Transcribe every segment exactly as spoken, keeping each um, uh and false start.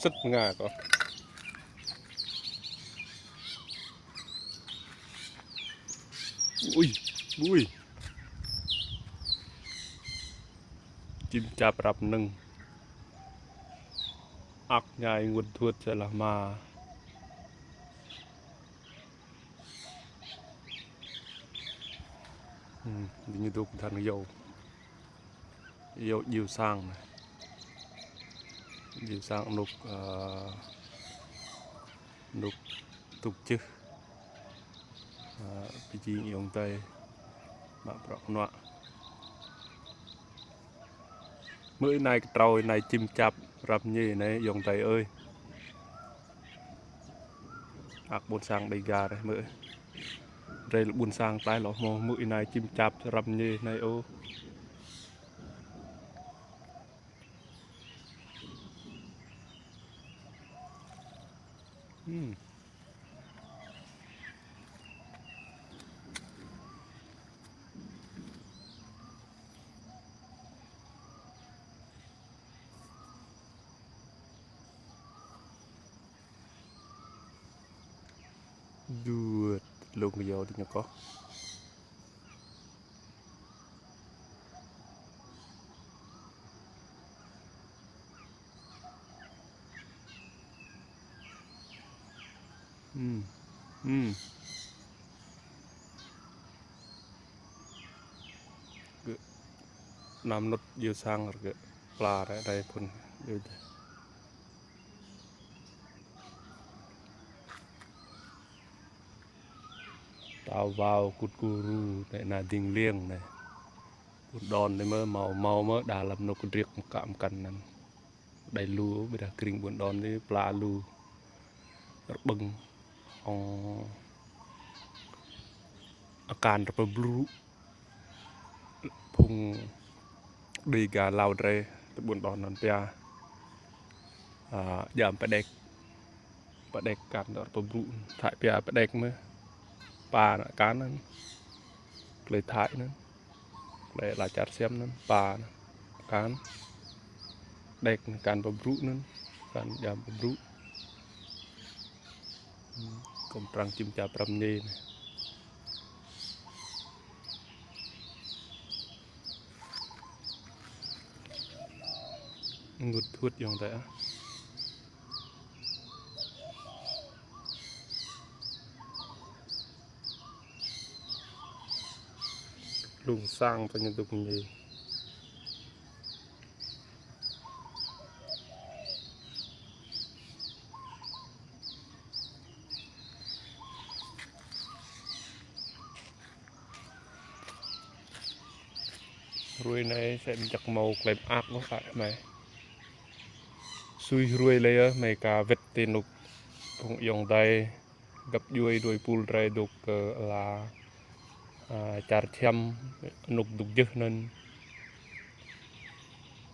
Tĭt mnga kơ. Ui, ui. Čĭm čap răp nơ̆ng. Ak ñai ngŭt dhuôt sĕ lah ma. Hmm, diñu dôk dhan yâo. Yâo djiu sang anei. Djiu sang anôk, ơ, anôk tŭk čưh. Ơ, bi jing ayŏng adei. Mă bruă knuă. Mơ̆ anei ktrâo anei čĭm čap răp mñê anei ayŏng adei ơi. Ak ƀuôn sang Đêga rei mơ̆. Drei lŏ ƀuôn sang tlaih lŏ hmô mơ̆ anei čĭm čap răp mñê anei ôh. Hmm. Duôt lông yâo diñu kŏ. Hmm. Hmm. Gơ̆ năm nŭt djiu sang rơgơ̆ pla rei rei phŭn djiu dih. Tao wao kŭt guru anei na dĭng liêng anei. Ƀuôn Đôn anei mơ̆ mâo, mâo mơ̆ đa hlăm anôk kdriêk mkă mkăn anăn. Đei lu, ƀiădah krĭng Ƀuôn Đôn anei pla lu. Rƀơ̆ng, ŏng, akan rơpơ brŭ. Phung Đêga Lao drei ti Ƀuôn Đôn anăn pia, a, djam pơđek. Pơđek akan rơpơ brŭ. Thái pia pơđek mơh. Pa anăn akan anăn. Klei Thái anăn. Klei ala čar Siăm anăn. Pa anăn akan. Pơđek anăn akan pơbrŭ anăn. Akan djam pơbrŭ. Hmm, kŏm trăng čĭm čap răp mñê anei. Ngŭt dhuôt ayŏng adei ah. Lông sang tơ ñu dôk mñê. Hruê anei sĕ mjăk mâo klei mơak mơh kơ hmei. Sui hruê lei yơh hmei ka wĭt ti anôk phung ayŏng adei găp djuê djuê pul drei dôk kơ ala, a, čar Siăm anôk dôk jưh anăn.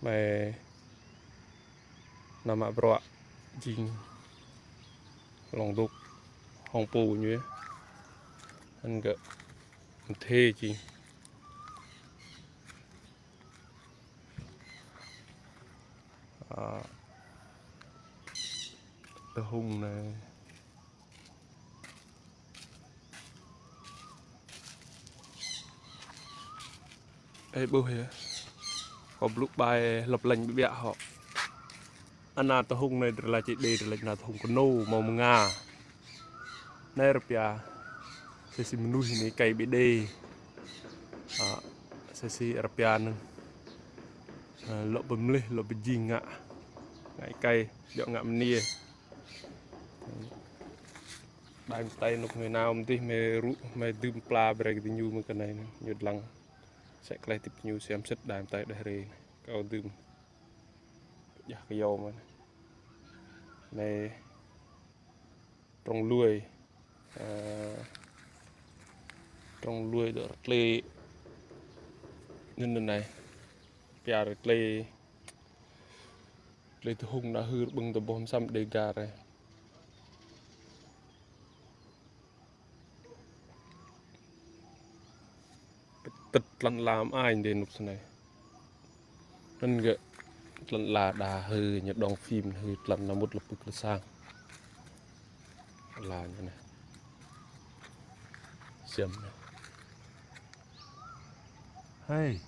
Hmei nao mă bruă jing hlŏng dôk hŏng pô ñu yơh. Anăn gơ̆ mthê jing. A, tơhŭng anei. Ê, ƀuh yơh. Kâo blŭ ƀai hlăp lêñ ƀiă ƀiă hŏ. Ana tơhŭng anei drei lač êdei drei lač ana tơhŭng knô mâo mnga. Anei rơpia. Sĭt si mnuih anei êkei bi êdei. A, sĭt si rơpia anăn. A, lŏ bi mlih, lŏ bi jing ngă. Ngă êkei, djŏ ngă mniê. Đai mtei anôk hmei nao mdih hmei rŭ, hmei dưm pla brei kơ diñu mơ̆ng kơ anei anăn. Ñu dlăng. Sĕ klei hdĭp diñu siam sĭt đai mtei đeh rê. Kâo dưm. Jah kyâo mơh. Anei. Prŏng lui. A, prŏng lui dŏ rtlê. Anăn anei. Pia rtlê. Rtlê tơhŭng ana hưr ƀơ̆ng tơ boh msăm Đêga rei. Tĭt tlăn ala mơai dê anôk snei. Anăn gơ̆ Tlăn ala đa hư, ñu đóng phim hư tlăn nao mŭt lăp pưk lơ sang. Ala ñu anei. Siăm anei. Hei.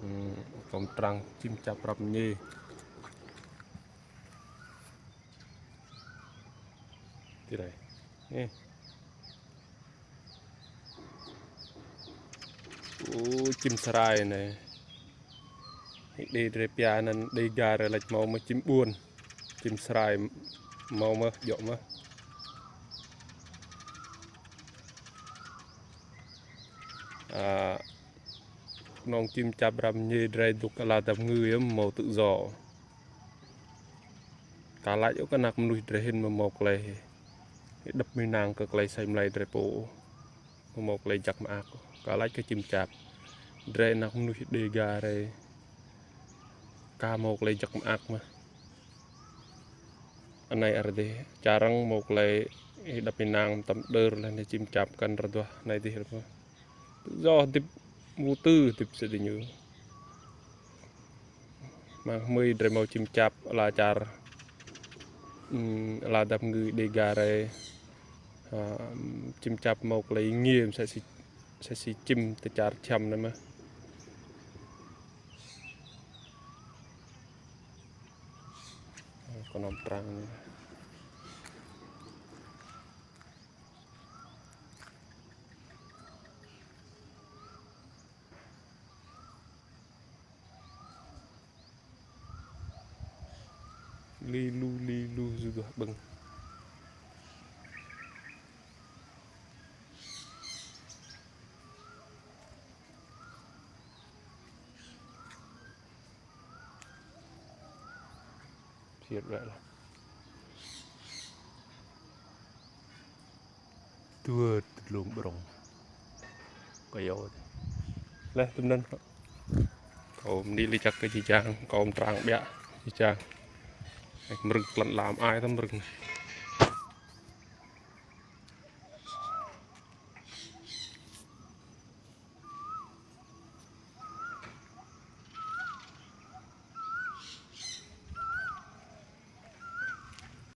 Hmm, kâo mtrang čĭm čap răm mñê. Ti anei. Ê. Ô, čĭm srai anei. Đê drei pia anăn Đêga drei lač mâo mơh čĭm ƀuôn. Čĭm srai mâo mơh, djŏ mơh. A, knŏng čĭm čap răm mñê drei dôk ala dap kngư yơh mâo tự do. Ka lač ôh kơ anak mnuih drei hĭn amâo mâo klei êđăp ênang kơ klei asei mlei drei pô, amâo mâo klei jăk mơak. Ka lač kơ čĭm čap. Drei anak mnuih Đêga drei ka mâo klei jăk mơak mơh. Anei ară dih čar arăng mâo klei êđăp ênang mtam đơr leh anei čĭm čap kăn rơduah anei dih rơmô. Tự do hdĭp, mŭ tŭ hdĭp sĭt diñu. Mang hmưi drei mâo čĭm čap ala čar, hmm, ala dap kngư Đêga drei. Ha, čĭm čap mâo klei êngiê msĕ si, msĕ si čĭm ti čar Čhiăm anei mơh. Knŏng mtrang. Li lu, li lu, ju duah ƀơ̆ng. Siet wĕ lah. Tuôt dlông ƀrŏng. Kơ yâo. Leh tŭm anăn. Kâo mni li jăk kơ jih jang, kâo mtrang ƀiă jih jang. Mrơ̆ng tlăn ala mơai tăm mrơ̆ng.